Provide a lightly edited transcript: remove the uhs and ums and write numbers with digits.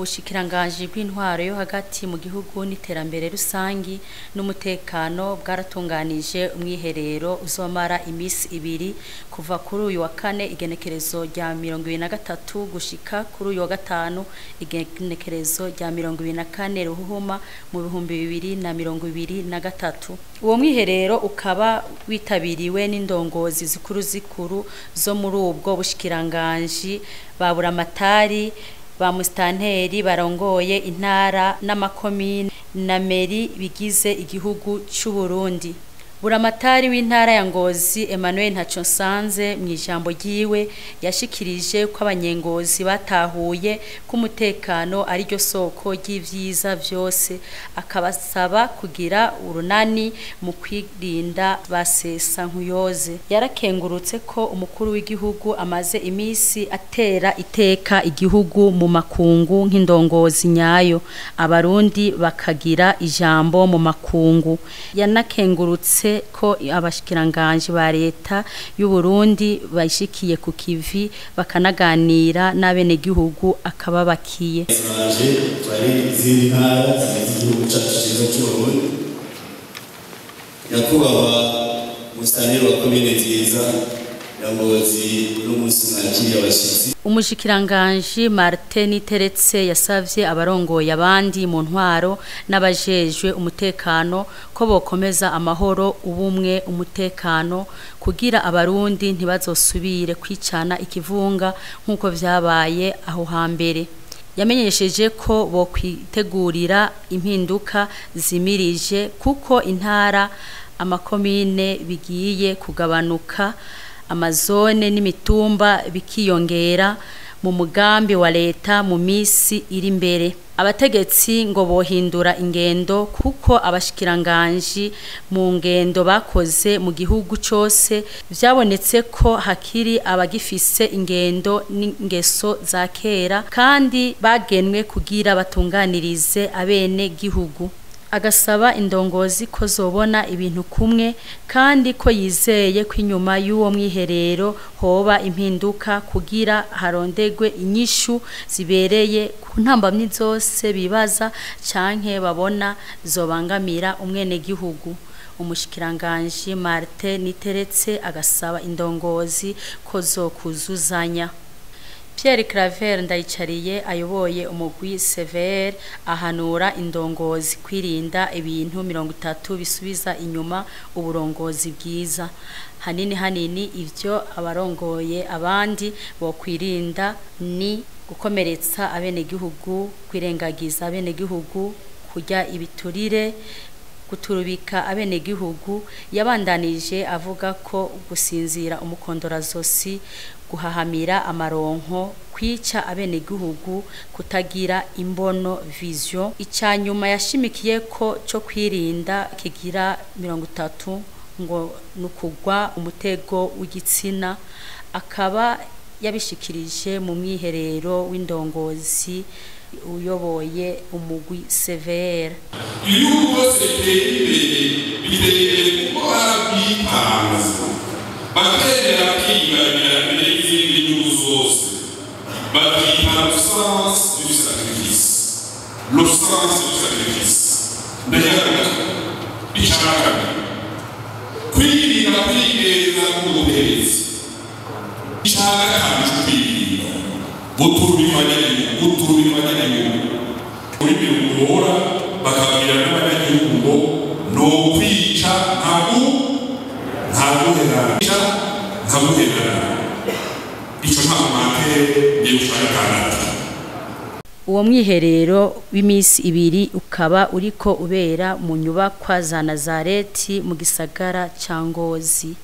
Ubushikiranganji bw'intwaro yo hagati mu gihugu n'iterambere rusangi n'umutekano bwaratunganije umwiherero uzomara imisi 2 kuva kuri uyu wa kane igenekerezo rya 23 gushika kuri uyu wa gatanu igenekerezo rya 24 Ruhuhuma mu 2023. Uwo mwiherero ukaba witabiriwe n'indongozi zikuru zikuru zo muri ubwo bushikiranganji, ba buramatari, ba mustanteri barongoye intara n'amakomine na meri bigize igihugu c'u Burundi. Buramatari w'intara ya Ngozi Emmanuel Ntaconsanze mu ijambo ryiwe yashikirije ko abanyengozi batahuye ko umutekano ari ryo soko ry'ivyiza vyose, akabasaba kugira urunani mu kwirinda basesa nkuyoze. Yarakengurutse ko umukuru w'igihugu amaze imisi atera iteka igihugu mu makungu nk'indongozi nyayo, abarundi bakagira ijambo mu makungu. Yanakengurutse ko abashikiranganje ba leta y'u Burundi bashikiye ku kivi bakanaganira n'abenegihugu akababakiye. Izindi ntara zigize igihugu cyacu cyiza cy'u Burundi, nyakubahwa musitanteri wa komine nziza ya Ngozi, uno munsi mwakiriye abashyitsi. Umushikiranganji Martin Niteretse yasavye abarongoye abandi mu ntwaro n'abajejwe umutekano ko bokomeza amahoro, ubumwe, umutekano kugira abarundi ntibazosubire kwicana ikivunga nk'uko vyabaye aho hambere. Yamenyesheje ko bokwitegurira impinduka zimirije kuko intara, amakomine bigiye kugabanuka, amazone n'imitumba bikiyongera mu mugambi wa leta mu misi iri imbere. Abategetsi ngo bohindura ingendo kuko abashikiranganji mu ngendo bakoze mu gihugu cose vyabonetse ko hakiri abagifise ingendo n'ingeso za kera kandi bagenwe kugira batunganirize abene gihugu. Agasaba indongozi ko zobona ibintu kumwe kandi ko yizeye ko inyuma y'uwo mwiherero hoba impinduka kugira harondegwe inyishu zibereye ku ntambamyi zose bibaza canke babona zobangamira umwenegihugu. Umushikiranganji Martin Niteretse agasaba indongozi ko zokuzuzanya. Pierre Claver Ndayicariye ayoboye umugwi CVR ahanura indongozi kwirinda ibintu 30 bisubiza inyuma uburongozi bwiza. Hanini hanini ivyo abarongoye abandi bokwirinda ni gukomeretsa abenegihugu, kwirengagiza abenegihugu, kurya ibiturire, guturubika abenegihugu. Yabandanije avuga ko gusinzira umukondorazosi, guhahamira amaronko, kwica abenegihugu, kutagira imbono vision. Icanyuma yashimikiye ko cyo kwirinda kigira 30 ngo nukugwa umutego w'igitsina, akaba yabishikirije mu mwiherero w'indongozi uyoboye umugwi CVR. Ibihugu byose biteye imbere biteye imbere kuko barabyitanze, bakemera bakiyibagira imbere y'izindi nyungu zose, bakita le sens du sacrifice, le sens du sacrifice. Ndayaruka icya kabiri, kwirinda kwigenza k'ubutegetsi. Icya gatanu cyo kwirinda guturubika abanyagihugu, guturubika abanyagihugu ururimi rugora, bakabwira n'abanyagihugu ngo ni ukwica ntaguherana, ntaguherana. Ico nta commentaire ngiye gushaka gatandatu. Uwo mwiherero w'imisi 2 ukaba uriko ubera mu nyubakwa za Nazareti mu gisagara ca Ngozi.